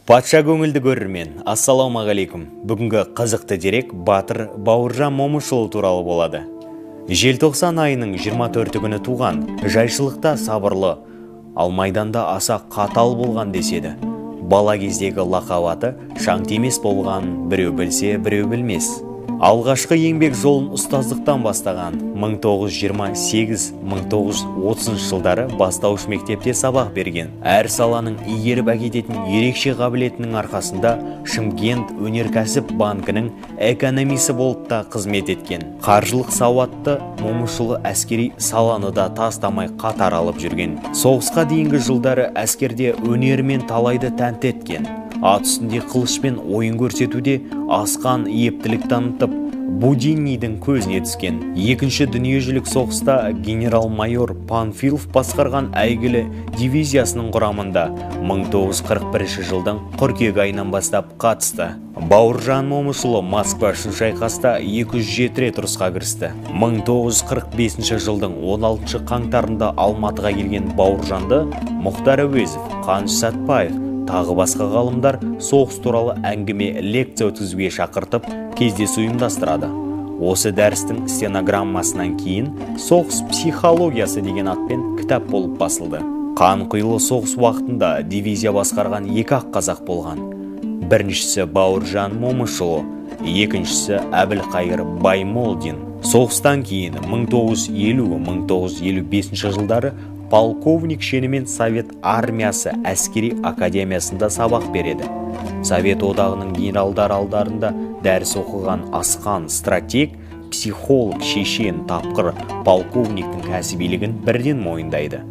Патша көңілді көрермен, ассалаумағалейкум. Бүгінгі қызықты дерек батыр Бауыржан Момышұлы туралы болады. Желтоқсан айының 24 күні туған, жайшылықта сабырлы, ал майданда аса қатал болған деседі. Бала кездегі лақап аты Шаң тимес болған, біреу білсе, біреу білмес. Алғашқы еңбек жолын ұстаздықтан бастаған. 1928-1930 жылдары бастауыш мектепте сабақ берген. Әр саланың игеріп әкететін ерекше қабілетінің арқасында Шымкент өнеркәсіп банкінің экономисі болып та қызмет еткен. Қаржылық сауатты Момышұлы әскери саланы да тастамай қатар алып жүрген. Соғысқа дейінгі жылдары әскерде өнерімен талайды тәнті еткен. Ат үстінде қылышпен ойын көрсетуде асқан ептілік танытып, Буденныйдың көзіне түскен. Екінші дүниежүзілік соғыста генерал-майор Панфилов басқарған әйгілі дивизиясының құрамында 1941 жылдың қыркүйек айынан бастап қатысты. Бауыржан Момышұлы Москва үшін шайқаста 207 рет ұрысқа кірісті. 1945 жылдың 16 қаңтарында Алматыға келген Бауыржанды Мұхтар Әуезов, Қаныш Сәтпаев, тағы басқа ғалымдар соғыс туралы әңгіме лекция өткізуге шақыртып, кездесу ұйымдастырады. Осы дәрістің стенограммасынан кейін «Соғыс психологиясы» деген атпен кітап болып басылды. Қан құйлы соғыс уақытында дивизия басқарған екі ақ қазақ болған. Біріншісі Бауыржан Момышұлы, екіншісі Әбілқайыр Баймолдин. Соғыстан кейін 1950-1955 жылдары полковник шенімен Совет армиясы әскери академиясында сабақ береді. Совет одағының генералдар алдарында дәріс оқыған асқан стратег, психолог, шешен, тапқыр полковниктің кәсібилігін бірден мойындайды.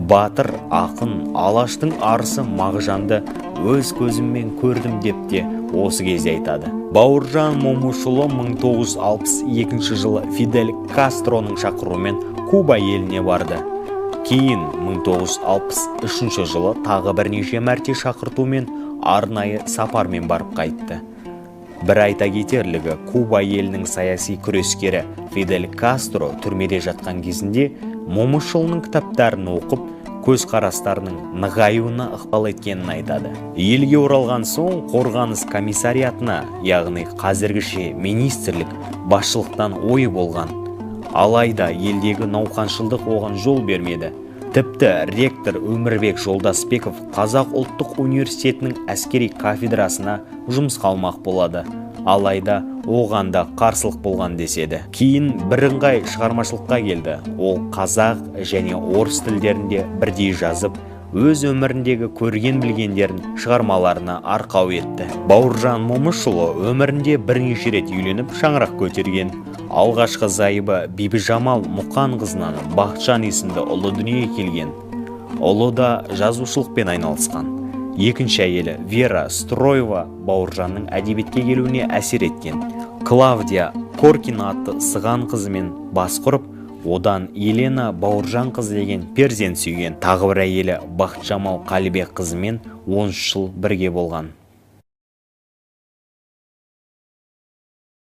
Батыр, ақын, Алаштың арысы Мағжанды өз көзіммен көрдім деп те осы кезде айтады. Бауыржан Момышұлы 1962 жылы Фидель Кастроның шақыруымен Куба еліне барды. Кейін 1963 жылы тағы бірнеше мәрте шақыртумен арнайы сапармен барып қайтты. Бір айта кетерлігі, Куба елінің саяси күрескері Фидель Кастро түрмеде жатқан кезінде Момышұлының кітаптарын оқып, көзқарастарының нығаюына ықпал еткенін айтады. Елге оралған соң қорғаныс комиссариатына, яғни қазіргіше министрлік, басшылықтан ойы болған. Алайда елдегі науқаншылдық оған жол бермеді. Тіпті ректор Өмірбек Жолдасбеков Қазақ ұлттық университетінің әскери кафедрасына жұмысқа алмақ болады. Алайда оған да қарсылық болған деседі. Кейін бірыңғай шығармашылыққа келді. Ол қазақ және орыс тілдерінде бірдей жазып, өз өміріндегі көрген білгендерін шығармаларына арқау етті. Бауыржан Момышұлы өмірінде бірнеше рет үйленіп, шаңырақ көтерген. Алғашқы зайыбы Бибіжамал Мұқанқызынан Бақытжан есімді ұлы дүниеге келген. Ұлы да жазушылықпен айналысқан. Екінші әйелі Вера Строева Бауыржанның әдебиетке келуіне әсер еткен. Клавдия Коркина атты сыған қызымен бас құрып, одан Елена Бауыржан қызы деген перзент сүйген. Тағы бір әйелі Бақытжамал Қалибек қызымен 13 жыл бірге болған.